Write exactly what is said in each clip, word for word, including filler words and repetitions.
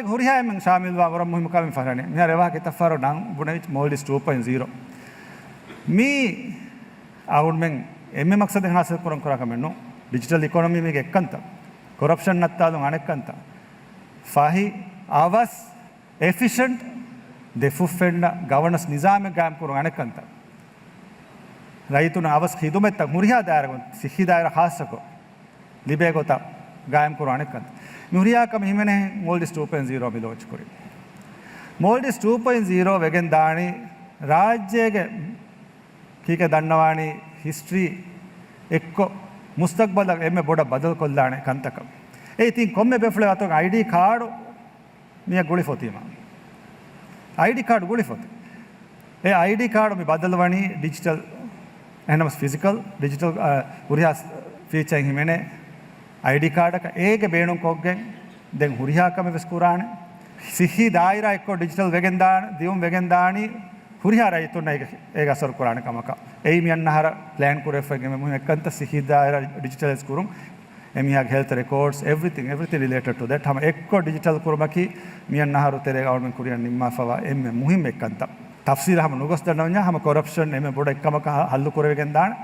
ހުރިހާ އެންމެން ޝާމިލްވާ ވަރަށް މުހިއްމު ކަމެއް ފަހަރަނީ. މިހާރު އެވާހަކަ އެތައް ފަހަރު ނަން ބުނެވި މޯލްޑިވްސް ޓޫ ޕޮއިންޓް ޒީރޯ. މީ އަޅުގަނޑުމެން އެންމެ މަޤްޞަދެއް ހާސިލް ކުރަން ކުރާ ކަމެއް ނޫން. ޑިޖިޓަލް އިކޮނޮމީ މީގެ އެއްކަންތައް. ކޮރަޕްޝަން ނައްތާލުން އަނެއްކަންތައް. ފަހި، އަވަސް، އެފިޝަންޓް، ދެފުށްފެންނަ ގަވަނަންސް ނިޒާމެއް ގާއިމް ކުރުން އަނެއްކަންތައް. ރައްޔިތުންނަށް އަވަސް ޚިދުމަތްތައް ހުރިހާ ދާއިރާގަ، ސިއްހީ ދާއިރާ ޚާއްޞަކޮށް، ލިބޭ ގޮތަށް ގާއިމް ކުރުން އަނެއްކަން. މި ހުރިހާ ކަމެއް ހިމެނޭ މޯލްޑިވްސް ޓޫ ޕޮއިންޓް ޒީރޯ މި ލޯންޗް ކުރީ. މޯލްޑިވްސް ޓޫ ޕޮއިންޓް ޒީރޯ ވެގެން ދާނީ ރާއްޖޭގެ ކީކޭ ދަންނަވާނީ ހިސްޓްރީ އެއްކޮށް މުސްތަޤްބަލަށް އެންމެ ބޮޑަށް ބަދަލު ކޮށްލާނެ ކަންތަކަށް. އެ ތިން ކޮންމެ ބޭފުޅެއް އަތުގަ އައިޑީ ކާޑު މިއަށް ގުޅިފަ އޮތީމަ. އައިޑީ ކާޑު ގުޅިފަ އޮތީ. އެ އައިޑީ ކާޑު މި ބަދަލުވަނީ ޑިޖިޓަލް، އެހެނަސް ފިޒިކަލް، ޑިޖިޓަލް، އަ، ހުރިހާ ފީޗަރ ހިމެނޭ އައިޑީ ކާޑަކަށް އޭގެ ބޭނުންކޮށްގެން ދެން ހުރިހާ ކަމެއް ވެސް ކުރާނެ. ސިއްހީ ދާއިރާ އެއްކޮށް ޑިޖިޓަލް ވެގެން ދާނެ، ދިއުން ވެގެން ދާނީ ހުރިހާ ރައްޔިތުންނަށް އޭގެ، އޭގެ އަސަރު ކުރާނެ ކަމަކަށް. އެއީ މި އަންނަ އަހަރަށް ޕްލޭން ކުރެވިފައި އެންމެ މުހިންމު އެއްކަންތައް ސިއްހީ ދާއިރާ ޑިޖިޓަލައިޒް ކުރުން. އެމީހާގެ ހެލްތު ރެކޯޑްސް، އެވްރިތިން، އެވްރިތިން ރިލޭޓެޑް ޓު ދެޓް. ހަމަ އެއްކޮށް ޑިޖިޓަލް ކުރުމަކީ މި އަންނަ އަހަރު ތެރޭގަ އަޅުގަނޑުމެން ކުރިއަށް ނިންމާފަވާ އެންމެ މުހިންމު އެއްކަންތައް. ތަފްސީލަށް ހަމަ ނުގޮސް ދަންނަވަންޏާ ހަމަ ކޮރަޕްޝަން އެންމެ ބޮޑު އެއްކަމަކަށް ހަ-، ހައްލު ކުރެވިގެން ދާނެ.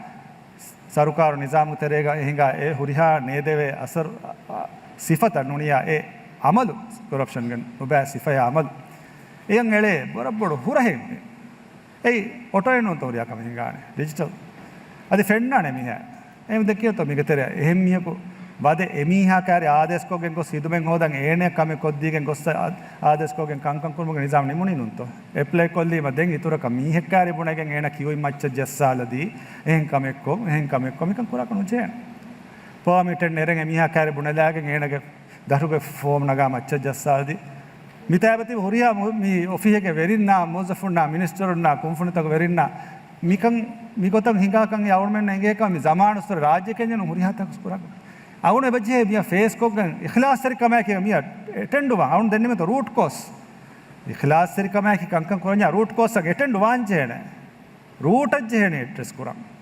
ސަރުކާރު ނިޒާމު ތެރޭގަ އެ ހިނގާ އެ ހުރިހާ ނޭދެވޭ އަސަރު، އަ، ސިފަތައް ނުނިޔާ އެ އަމަލު، ކޮރަޕްޝަންގެ ނުބައި ސިފައާ އަމަލު. އެޔަށް އެޅޭ ވަރަށް ބޮޑު ހުރަހެއް. އެއީ އޮޓޯއެއް ނޫންތޯ ހުރިހާ ކަމެއް ހިނގާނެ. ޑިޖިޓަލް. އަދި ފެންނާނެ މީހާ. އެހެން ދެކިޔަތޯ މީގެ ތެރެއަށް އެހެން މީހަކު ވަދެ އެމީހާ ކާރި އާދޭސްކޮށްގެން ގޮސް ހިދުމަތް ހޯދަން އޭނަޔަށް ކަމެއް ކޮށްދީގެން ގޮސް އާ-، އާދޭސްކޮށްގެން ކަންކަން ކުރުމުގެ ނިޒާމް ނިމުނީ ނޫންތޯ؟ އެޕްލައި ކޮށްލީމަ ދެން އިތުރަކަށް މީހެއް ކާރި ބުނެގެން އޭނަ ކިޔުއިން މައްޗަށް ޖައްސާލަދީ، އެހެން ކަމެއްކޮށް، އެހެން ކަމެއްކޮށް މިކަން ކުރާކަށް ނުޖެހޭނެ. ޕާމިޓެއް ނެރެން އެމީހާ ކާރި ބުނެލާގެން އޭނަގެ ދަށުގެ ފޯމް ނަގާ މައްޗަށް ޖައްސާލަދީ. މިތާބަތި ހުރިހާ މު-، މި އޮފީހެއްގެ ވެރިންނާ، މުވައްޒަފުންނާ، މިނިސްޓަރުންނާ، ކުންފުނިތަކު ވެރިންނާ، މިކަން މިގޮތަށް ހިނގާކަން އަޅުމެންނަށް އެނގޭކަން މި ޒަމާނުއްސުރެ ރާއްޖެ ކެންޖެނުން ހުރިހާ ތަކުސް ކުރާކަށް. އަޅުން އެބަޖެހޭ މިޔަށް ފޭސްކޮށްގެން އިޚްލާސްތެރިކަމާއެކީ މިޔަށް އެޓެންޑުވާ. އަޅުން ދެންނެމެތޯ ރޫޓް ކޯސް. އިޚްލާސްތެރިކަމާއެކީ ކަންކަން ކުރަންޏާ ރޫޓް ކޯސްއަށް އެޓެންޑު ވާން ޖެހޭނެ. ރޫޓަށް ޖެހޭނެ އެޑްރެސް ކުރަން.